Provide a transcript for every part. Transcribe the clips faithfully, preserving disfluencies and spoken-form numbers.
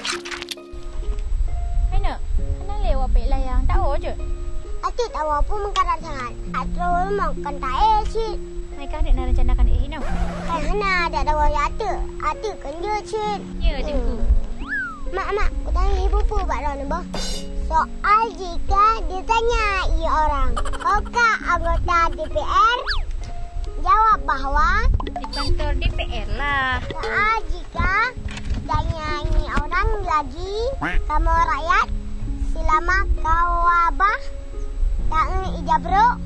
Hai neuk, hana lé wapék layang, tawoe jeuet. Até tawoe pun meukarat sangat. Atroe rumoh kan taéh cit. Hai ka neuk na rencana kan éh inoe? Hai hana, dak tawoe ya até. Até kan jeuet cit. Ya, Teungku. Mak, mak, kutanya ibu pu bak droeneuh boh. Soal jika ditanyai orang, ho ka anggota D P R? Jawab bahwa di kantor D P R lah. Soal jika ditanyai orang lagi, kamoe rakyat, selama kawabah taun ija brok,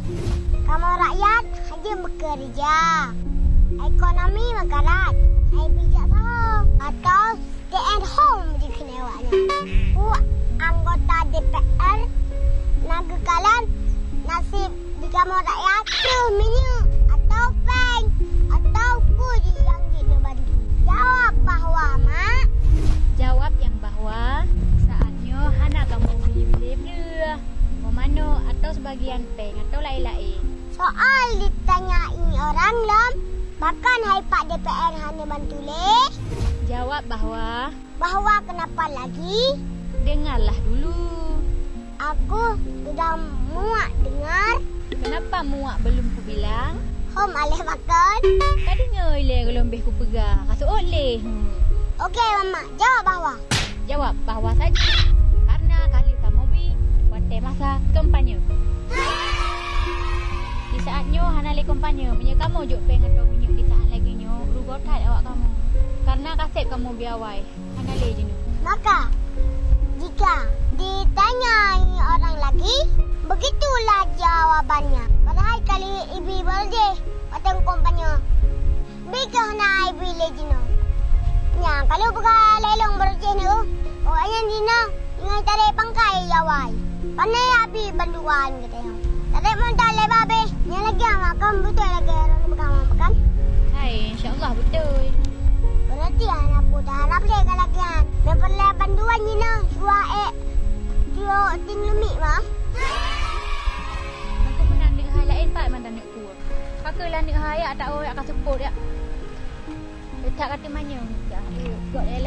kamoe rakyat hana beukeureuja. Ekonomi meukarat, hai bijak saho atau stay at home dikheun awaknyan. Peue anggota D P R na geukalon naseb di kamoe rakyat, troh minyeuk atau péng atau peue jih nyang jeuet neubantu? Jawab bahwa, mak. Jawab nyang bahwa saat nyoe hana kamoe bri lé breueh, manok atau sebagian péng atau laén-laén. Soal ditanyai orang lom, pakon hai Pak D P R hana bantu lé? Jawab bahwa. Bahwa kenapa lagi? Dengarlah dulu. Aku sudah muak dengar. Kenapa muak belum kubilang? Hom aléh makon. Ka deungoe ilée goh lom béh kupeugah, ka seuôt lé. Hmm. Oke, Mama, jawab bahwa. Jawab bahwa saja. Karena ka lheueh kamoe bri watée masa kampanye. Di saat nyoe hana lé kampanye, meunyoe kamoe jok péng atau minyeuk di saat lagée nyoe, rugoe that awak kamoe. Karena ka sép kamoe bri awai. Hana lé jinoe. Maka, jika ditanyai orang lagi, begitulah jawabannya. Padahai ka lheueh ibi beureuléh watée kampanye. Bri keuh na ibi lé jinoe. Nyan, ka lheueh peugah lé lôn beureuléh nyoe. Awaknyan jinoe ingat tarek pangkai jawai. Pane abi banduan geutanyoe. Tarek meunan lé babeh. Nyan lagée makam beutôi lagée ureuëng peugah makam. Hai, insya Allah beutôi. Berarti hana peue taharab lé ka lagée nyan. Nyang peureulée banduan jinoe dua ék. Dua ting leumik mah. Aku meunan neuk hai laén pat mantong neuk kuah. Ka keuh lah neuk hai yak tak oh yak ka seupôt yak. Letak kata manyong. Dah, yuk, buat ya.